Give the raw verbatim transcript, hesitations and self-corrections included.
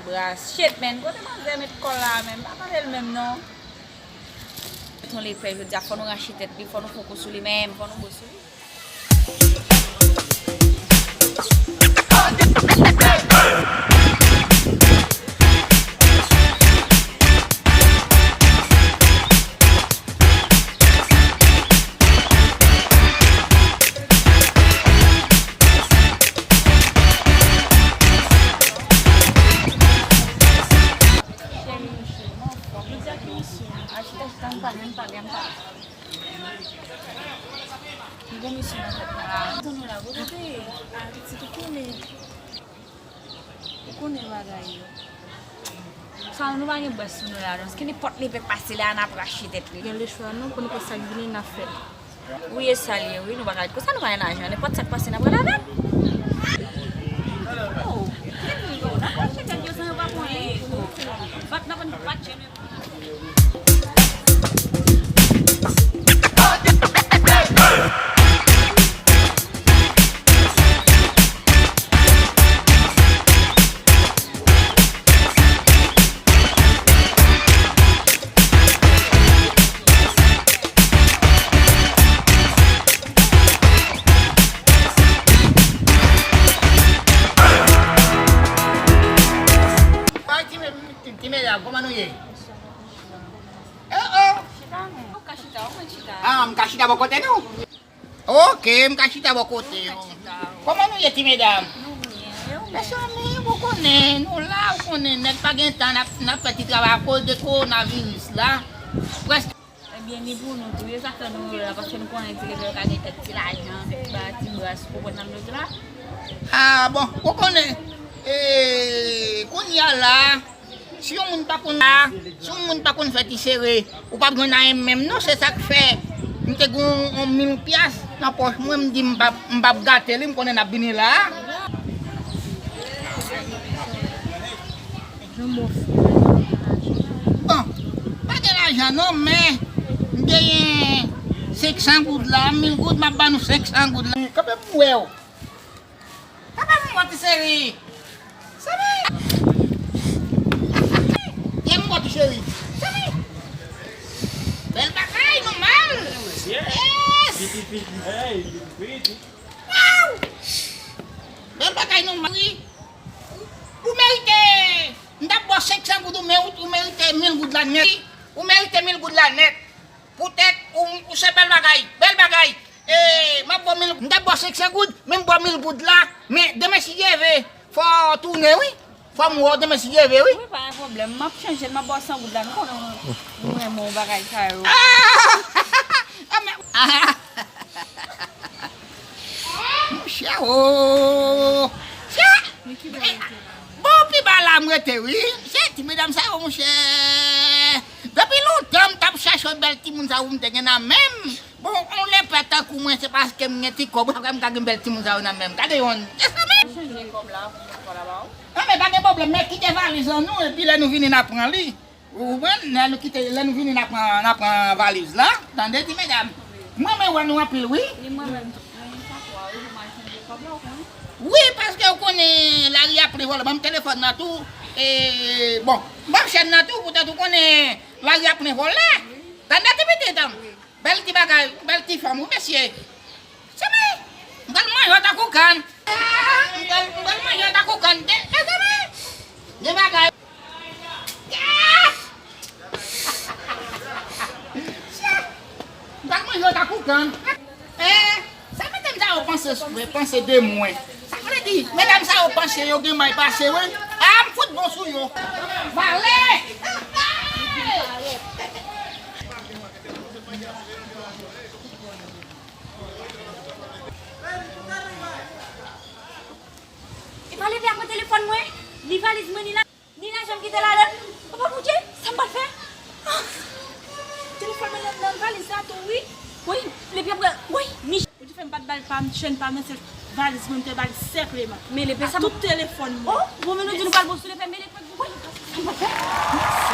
Bra shit, man. Kote manzè met kò l la menm? Pa pale l menm non. Ton lepè, jodi a, fò nou rache tèt li, fò nou fè yon kou sou li menm, fò nou bo sou li. Cheri, misye, mwen anfòm, jodi a ki misye? Achita, chita, m pale, m pale, m pale. M gon misyon nan tèt mwen la. Ann tann nou la, gwo tete. Pitit, ou konnen. Ou konnen bagay yo. Sa nou pa gen bwès sou nou la, non. Ki nenpòt lepè pase la, n ap rache tèt li. Gen lechwa non, pou nou konn sa k vini, n ap fè. Wi, e sa l ye, wi, nou pa ka ret konsa, nou pa gen lajan. Nenpòt sa k pase, n ap pral avè l. Oh, tèt li yo, n ap rache tèt yo san yo pa konnen. Bat, n ap bat je nou. Ti medam, kòman nou ye? Oh, oh. Chita, non. Ou ka chita, ou mèt chita. Ah, m ka chita bò kote nou? Ok, m ka chita bò kote w. Kòman nou ye, ti medam? Nou byen, e ou menm? Mezanmi, ou konnen, nou la, ou konnen, nèg pa gen tan, n ap, n ap fè ti travay akoz de kowonaviris la. Prèske. Ebyen, ni pou nou tou, e sa fè nou la, paske nou konnen ti lepè yo ka gen kèk ti lajan, kèk ti bras, ou konprann sa m vle di la? Ah, bon, ou konnen, e, kounye a la, Si yon moun pa konn, si yon moun pa konn fè ti sere, ou p ap jwenn anyen menm non, se sa k fè m te gen yon, yon mil pyas nan pòch mwen, m di m p ap, m p ap gate li, m konnen n ap vini la. Bon, pa gen lajan non, men m genyen senk san goud la, mil goud, m ap ban nou senk san goud la. Kanpe pou m wè w. Papa m bò ti seri. Seri. Ye m bò ti seri. Seri. Bèl bagay, nou mal. Yes. Wow. Bèl bagay, nou mal. Wi. Ou merite, m t ap ba w senk san goud, ou merite, ou merite mil goud la nèt. Ou merite mil goud la nèt. Poutèt ou, ou se bèl bagay, bèl bagay. E, m ap ba w mil, m t ap ba w senk san goud, men m ba w mil goud la. Men demen si Dye vle, fò w tounen wi. Fò m wè w demen si Dye vle wi. Wi, pa gen pwoblèm. M ap chanje l, m ap ba w san goud la. Nou konnen mwen, mwen renmen w bagay sa yo. Ah, men, ah. Monchè, oh. Chè. Bon, pi ba la m rete wi. Chè, ti medam sa yo, monchè. Depi lontan m t ap chache bèl timoun sa yo pou m te gen nan men m. Bon, yon lepè tankou mwen, se paske m gen ti kòb, sa fè m ka gen bèl timoun sa yo nan men m. Gade yonn. Mezanmi. Chanje kòb la, pou mwen pa la ba ou. Non, men pa gen pwoblèm, men kite valiz an nou, epi lè nou vini, n a pran li. Ou konprann? Lè nou kite, lè nou vini, n a pran, n a pran valiz la. Tande, ti medam. Mwen, mwen wè nou anpil, wi. Ni mwen menm tou. Mwen, sa kwa, wi, pou m al chanje kòb la, ou konnen. Wi, paske ou konnen lari a plen vòlè. Ban m telefòn nan tou. E, bon, ban m chèn nan tou, poutèt ou konnen lari a plen vòlè. Tande, ti pitit an. Bèl ti bagay, bèl ti fanm, wi, mesye. Sèmen, m pral manje w tankou kann. M pral, m pral manje w tankou kann. De, mezanmi, de bagay. Yes! M pral manje w tankou kann. Eh, sa medam sa yo panse, panse de mwen. Sa vle di, medam sa yo panse yo gen may pase, wi. Ah, m fout bon sou yo. Vale! E pa leve a pran telefòn mwen, li valiz mwen, ni la, ni lajan m kite ladan l. Papa Bondye, sa m pral fè? Ah! Telefòn mwen nan, nan valiz la tou, wi. Wi, epi apre, wi, mi. Bondye fè m pa t ba l pa m, chèn pa m nan, se valiz mwen, m te ba l senpleman. Men lepè sa, tout telefòn mwen. Oh, bon, men nou di nou pral bon sou lepè, men lepè, wi, sa m pral fè?